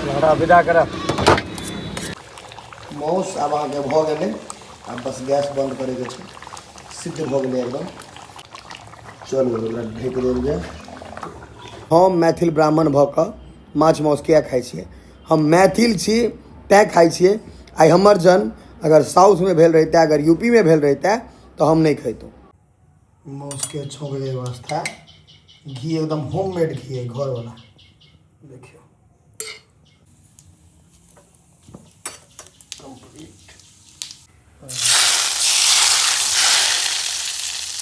हमरा विदा करब। माउस आब अहाँके भऽ गेलै, आब बस गैस बन्द करैके छै। सिद्ध भऽ गेलै एकदम। चलू एकरा ढकि देल जाय। हम मैथिल ब्राह्मण भऽ कऽ माछ माउस किया खाइ छियै? हम मैथिल छी तैँ खाइ छियै। आइ हमर जन्म अगर साउथमे भेल रहितै, अगर यूपीमे भेल रहितै तऽ हम नहि खैतहुँ। माउसके छौंकके व्यवस्था, घी एकदम होममेड घी है, घरवला। देखियौ कम्प्लीट।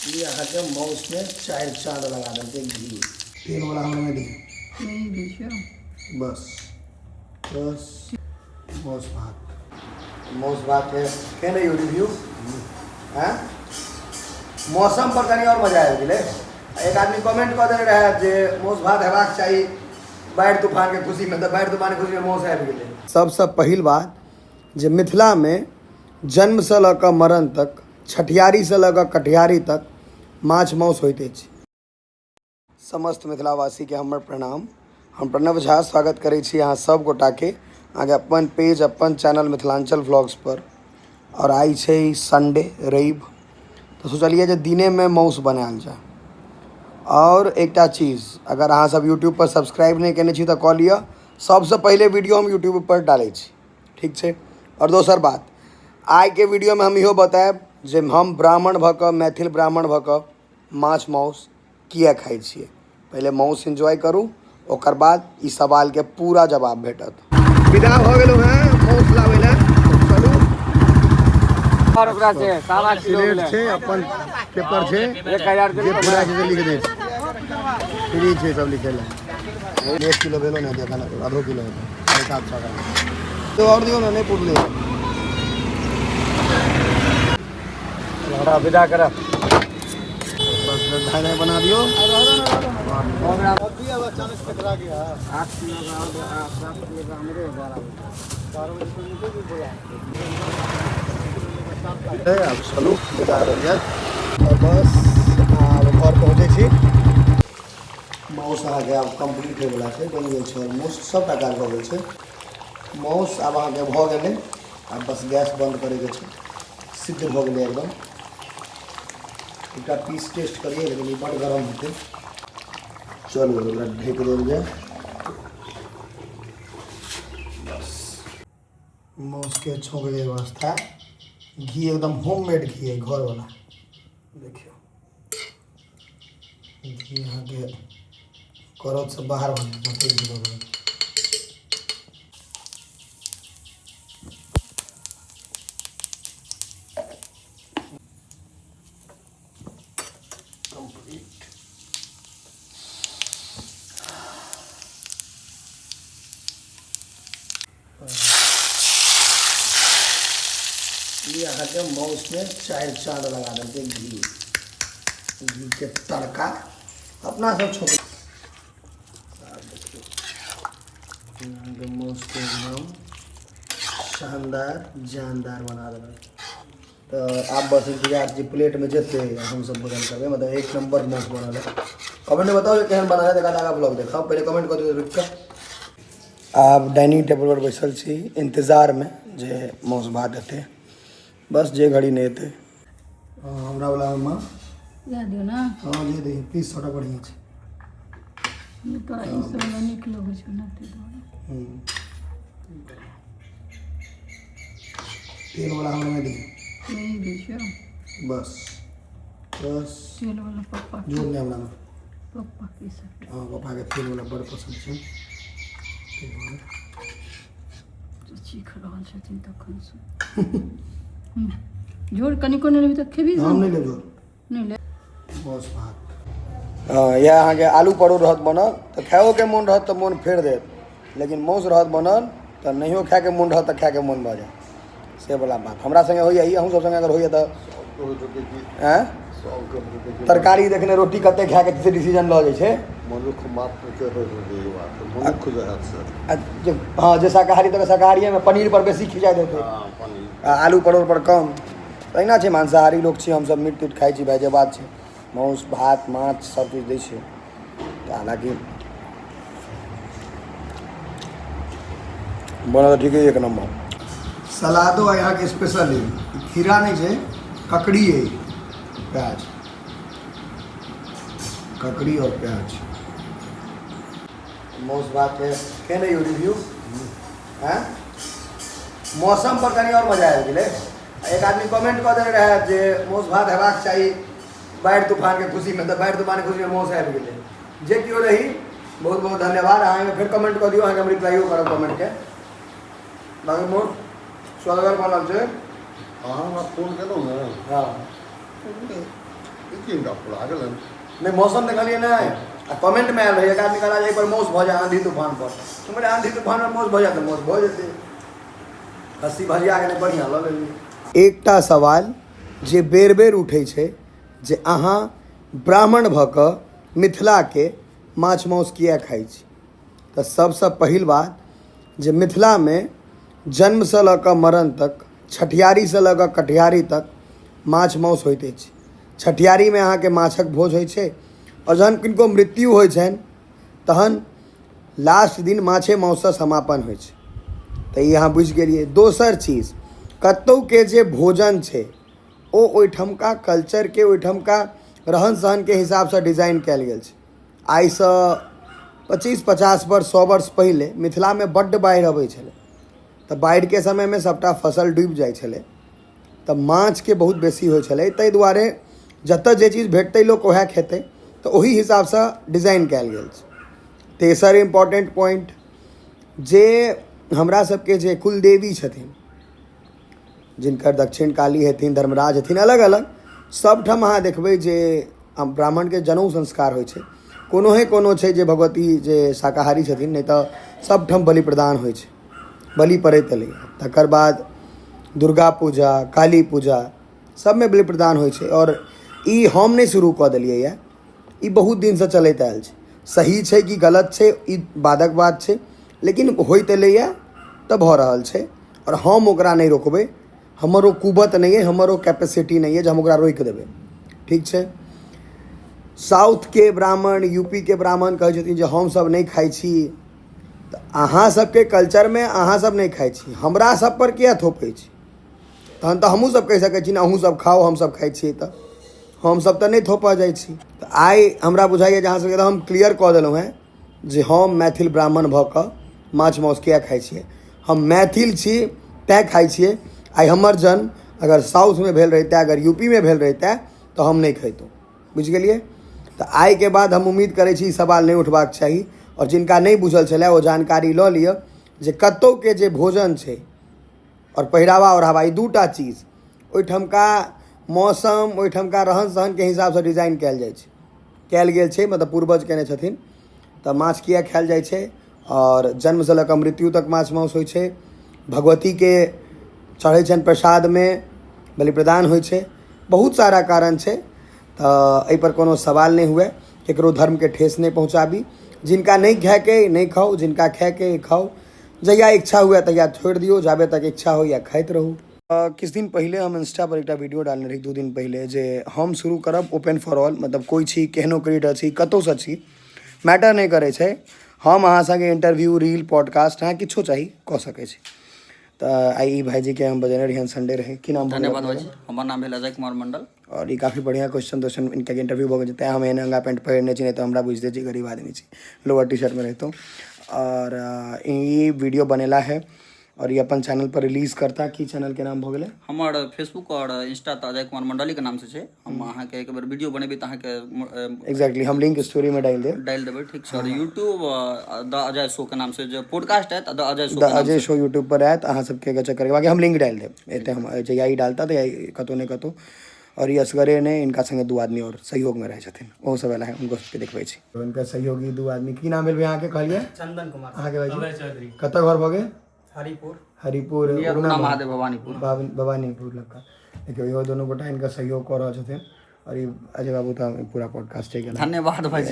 ई अहाँके माउसमे चारि चाँद लगा देलकै घी। तेलवला हमरा नहि दिअ। नहि दै छियौ। बस बस, माउस भात, माउस भात के केहन यौ रिव्यू? हैं, मौसम पर कनि आओर मजा आबि गेलै। एक आदमी कमेंट कऽ देने रहए जे माउस भात हेबाक चाही बाढ़ि तूफानके खुशीमे, तऽ बाढ़ि तूफानके खुशीमे माउस आबि गेलै। सबसँ पहिल बात जे मिथिलामे जन्मसँ लऽ कऽ मरण तक, छठियारीसँ लऽ कऽ कटिहारी तक माछ माउस होइत अछि। समस्त मिथिलावासीके हमर प्रणाम। हम प्रणव झा स्वागत करै छी अहाँ सब गोटाके अहाँके अपन पेज, अपन चैनल मिथिलाञ्चल व्लॉग्स पर। आओर आइ छै संडे, रवि, तऽ सोचलियै जे दिनेमे माउस बनायल जाय। आओर एकटा चीज, अगर अहाँ सब यूट्यूब पर सब्सक्राइब नहि केने छी तऽ कऽ लिअ, सबसँ पहिले वीडियो हम यूट्यूब पर डालै छी, ठीक छै। आओर दोसर बात, आइके वीडियोमे हम इहो बतायब जे हम ब्राह्मण भऽ कऽ, मैथिल ब्राह्मण भऽ कऽ माछ माउस किए खाइ छियै। पहिले माउस एन्जॉय करू, ओकर बाद ई सवालके पूरा जवाब भेटत। विदा भऽ गेलहुँ हेँ माउस लाबै लए, चलू। और ओकरा से 1.25 किलो सिलेट भेलै। छै, अपन पेपर छै, 1000 जे पूरा छै से लिख दै छै, फ्री छै सब लिखै लए। 1 किलो भेलो ने, देखा ने, आधो किलो हेतै, 750 ग्राम। तो आओर दियौ ने, नहि पुरलै। हमरा विदा करब। बस ढाई ढाई बना दियौ। 8 किलो 7 किलो हमरो 12। आब चलू विदा रहल। बस आब घर पहुँचै छी। माउस अहाँके आब कम्प्लीट होइवला छै, बनि गेल छै ऑलमोस्ट, सभटा काज भऽ गेल छै। माउस आब अहाँके भऽ गेलै, आब बस गैस बन्द करैके छै। सिद्ध भऽ गेलै एकदम। एकटा पीस टेस्ट करियै, लेकिन ई बड्ड गरम हेतै। चलू एकरा ढकि देल जाय। बस माउसके छौंकके व्यवस्था, घी एकदम होममेड घी है, घरवला। देखियौ घी अहाँके करतसँ बाहर भऽ जायत जतेक घी दऽ देबै। कम्प्लीट। ई अहाँके माउसमे चारि चाँद लगा देलकै घी। घीके तड़का अपना सब छोड़। देखियौ अहाँके माउसके एकदम शानदार जानदार बना देलक। तऽ आब बस इंतजार जे प्लेटमे जेतै, हमसब भोजन करबै। मतलब एक नंबर माउस बनल है। कमेंटमे बताउ जे केहन बनल है। तकर बाद आगाँ ब्लॉग देखब। पहिले कमेंट कऽ दियौ रुकि कऽ। आब डाइनिंग टेबल पर बैसल छी इंतजारमे जे माउस भात हेतै, बस जे घड़ी नहि हेतै। हमरा वला मे दए दियौ ने। हँ, जे दियौ, पीस छोटा बढ़िआँ छै। नहि तोरा ई सब वला नीक लगै छौ ने, ताहि दुआरे। तेल वाला हमरा नहि दियौ। नहि दै छियौ। बस बस। तेल वाला पप्पा जोर नहि हमरा मे। पप्पा के सब। हँ, पप्पाके तेल वाला बड़ पसन्द छै, ताहि दुआरे। चीख रहल छथिन तखनसँ। झोर कनिको नहि लेबही तऽ खेबही? हम नहि लेब झोर। नहि ले। बस भात। हँ, इएह अहाँके आलू परोड़ रहत बनल तऽ खाइओके मोन रहत तऽ मोन फेर देत, लेकिन माउस रहत बनल तऽ नहियो खाइके मोन रहत तऽ खाइके मोन भऽ जायत। से वला बात हमरा सङ्गे होइए। ई अहूँ सब सङ्गे अगर होइए तऽ आँय तरकारी देखने रोटी कते खायके से डिसीजन लऽ जाइ छै। मनुख मात्रके होइत हेतै ई बात, मनुख जे हैत से। आ जे, हँ, जे शाकाहारी तऽ शाकाहारिएमे पनीर पर बेसी खिचाइत हेतै। हँ, पनीर आ आलू परोड़ पर कम। तहिना छै, मांसाहारी लोक छी हमसब, मीट तीट खाइ छी भाइ, जे बात छै। माउस भात माछ सब चीज दै छै तऽ हालाँकि बनल तऽ ठीके, एक नम्बर। सलादो आइ अहाँके स्पेशल अइ। खीरा नहि छै, ककड़ी अइ, प्याज, ककड़ी और प्याज। मौस भात के केहन यौ रिव्यू? हैं, मौसम पर कनि आओर मजा आबि गेलै। एक आदमी कमेंट कऽ देने रहए जे मौस भात हेबाक चाही बाढ़ि तूफानके खुशीमे, तऽ बाढ़ि तूफानके खुशीमे मौस आबि गेलै। जे केओ रही, बहुत बहुत धन्यवाद। अहाँ एहिमे फेर कमेंट कऽ दियौ, अहाँके हम रिप्लाइयो करब कमेंटके। बाँकी मौस स्वदगर बनल छै। अहाँ हमरा फोन केलहुँ ने? हँ। ई की हिनका फुरा गेलनि? नहि, मौसम देखलियै नहि, आ कमेंटमे आयल रहै। एक आदमी कहला जे एहि पर मौस भऽ जाय आंधी तूफान पर। हम कहलियै आंधी तूफानमे मौस भऽ जाय तऽ मौस भऽ जेतै। खस्सी भजिया गेलै, बढ़िआँ लऽ लेलियै। एकटा सवाल जे बेर बेर उठै छै जे अहाँ ब्राह्मण भऽ कऽ मिथिलाके माछ माउस किए खाइ छी? तऽ सबसँ पहिल बात जे मिथिलामे जन्मसँ लऽ कऽ मरण तक, छठियारीसँ लऽ कऽ कटिहारी तक माछ माउस होइत अछि। छठियारीमे अहाँके माछक भोज होइ छै, आओर जहन किनको मृत्यु होइ छनि तहन लास्ट दिन माछे माउससँ समापन होइ छै। तऽ ई अहाँ बुझि गेलियै। दोसर चीज, कतहुके जे भोजन छै ओ ओहिठमका कल्चरके, ओहिठमका रहन सहनके हिसाबसँ डिजाइन कयल गेल छै। आइसँ 25 50 वर्ष, 100 वर्ष पहिले मिथिलामे बड्ड बाढ़ि अबै छलै, तऽ बाढ़िके समयमे सभटा फसल डूबि जाइ छलै, तऽ माछके बहुत बेसी होइ छलै। ताहि दुआरे जतऽ जे चीज भेटतै लोक उएह खेतै, तऽ ओहि हिसाबसँ डिजाइन कयल गेल छै। तेसर इम्पोर्टेंट पॉइंट जे हमरा सबके जे कुलदेवी छथिन, जिनकर दक्षिण काली हेथिन, धर्मराज हेथिन, अलग अलग सभठाम अहाँ देखबै जे ब्राह्मणके जनउ संस्कार होइ छै। कोनो हे कोनो छै जे भगवती जे शाकाहारी छथिन, नहि तऽ सभठाम बलि प्रदान होइ छै, बलि पड़ैत एलैए। तकर बाद दुर्गा पूजा, काली पूजा, सभमे बलि प्रदान होइ छै। आओर ई हम नहि शुरू कऽ देलियैए, ई बहुत दिनसँ चलैत आयल छै। सही छै कि गलत छै ई बादक बात छै, लेकिन होइत एलैए तऽ भऽ रहल छै, आओर हम ओकरा नहि रोकबै। हमर ओ कुबत नहि अइ, हमर ओ कैपेसिटी नहि अइ जे हम ओकरा रोकि देबै। ठीक छै। साउथके ब्राह्मण, यूपीके ब्राह्मण कहै छथिन जे हमसभ नहि खाइ छी, तऽ अहाँ सबके कल्चरमे अहाँ सब नहि खाइ छी, हमरा सब पर किया थोपै छी? तहन तऽ हमहूँ सब कहि सकै छी ने, अहूँ सब खाउ, हमसब खाइ छियै। तऽ हमसब तऽ नहि थोपऽ जाइ छी। तऽ आइ हमरा बुझाइए जे अहाँ सबके तऽ हम क्लियर कऽ देलहुँ हेँ जे हम मैथिल ब्राह्मण भऽ कऽ माछ माउस किया खाइ छियै। हम मैथिल छी तैँ खाइ छियै। आइ हमर जन्म अगर साउथमे भेल रहितै, अगर यूपीमे भेल रहितै, तऽ हम नहि खैतहुँ। बुझि गेलियै? तऽ आइके बाद हम उम्मीद करै छी ई सवाल नहि उठबाक चाही, आओर जिनका नहि बुझल छलै ओ जानकारी लऽ लिअ जे कतहुके जे भोजन छै आओर पहिरावा ओढ़ावा, ई दूटा चीज ओहिठमका मौसम, ओहिठमका रहन सहनके हिसाबसँ डिजाइन कयल जाइ छै, कयल गेल छै, मतलब पूर्वज कयने छथिन। तऽ माछ किया खायल जाइ छै? आओर जन्मसँ लऽ कऽ मृत्यु तक माछ माउस होइ छै, भगवतीके चढ़ै छनि प्रसादमे, बलि प्रदान होइ छै, बहुत सारा कारण छै। तऽ एहिपर कोनो सवाल नहि हुए, ककरो धर्मके ठेस नहि पहुँचाबी। जिनका नहि खायके अइ नहि खाउ, जिनका खायके अइ खाउ। जहिया इच्छा हुए तहिया छोड़ि दियौ, जाबे तक इच्छा होइए खाइत रहू। किछु दिन पहिले हम इंस्टा पर एकटा वीडियो डालने रही, 2 दिन पहिले, जे हम शुरू करब ओपन फॉर ऑल, मतलब कोइ छी, केहनो क्रिएटर छी, कतहुसँ छी, मैटर नहि करै छै, हम अहाँ सङ्गे इंटरव्यू, रील, पॉडकास्ट, अहाँ किछो चाही कऽ सकै छी। तऽ आइ ई भाइजीके हम बजेने रहियनि, संडे रहै। की नाम? धन्यवाद भाइजी, हमर नाम भेल अजय कुमार मंडल। आओर ई काफी बढ़िआँ क्वेश्चन त्वेश्चन, इनका इंटरव्यू भऽ गेल छै, तैँ हम एहन अंगा पैंट पहिरने छी, नहि तऽ हमरा बुझिते छी गरीब आदमी छी, लोअर टी शर्टमे रहितहुँ। आओर ई वीडियो बनेला है आओर ई अपन चैनल पर रिलीज करता। की चैनल के नाम भऽ गेलै? हमर फेसबुक आओर इंस्टा तऽ अजय कुमार मंडली के नाम से छै। हम अहाँके एक बेर वीडियो बनेबै तऽ अहाँके एग्जैक्टली, हम लिंक स्टोरी में डालि देब। डालि देबै, ठीक छै। आओर यूट्यूब द अजय शो के नाम से जे पॉडकास्ट आयत, द अजय शो द अजय शो यूट्यूब पर आयत, अहाँ सबके अगर चेक करके, बाकी हम लिंक डालि देब एते, हम जहिया ई डालता तऽ कतहु ने कतहु। आओर ई असगरे नहि, इनका संगे 2 आदमी आओर सहयोगमे रहै छथिन, ओहो सब एला है, हुनको सबके देखबै छी। इनका सहयोगी 2 आदमी, की नाम भेल भैया अहाँके कहलियै? चंदन कुमार। अहाँके भाईजी? अभय चौधरी। कतऽ घर भऽ गेल? हरिपुर। हरिपुर, नियर उगना महादेव, भवानीपुर। भवानीपुर लग का। देखियौ, इहो दुनू गोटा हिनकर सहयोग कऽ रहल छथिन। आओर ई अजय बाबू तऽ पूरा पॉडकास्ट गेला। धन्यवाद भाईजी।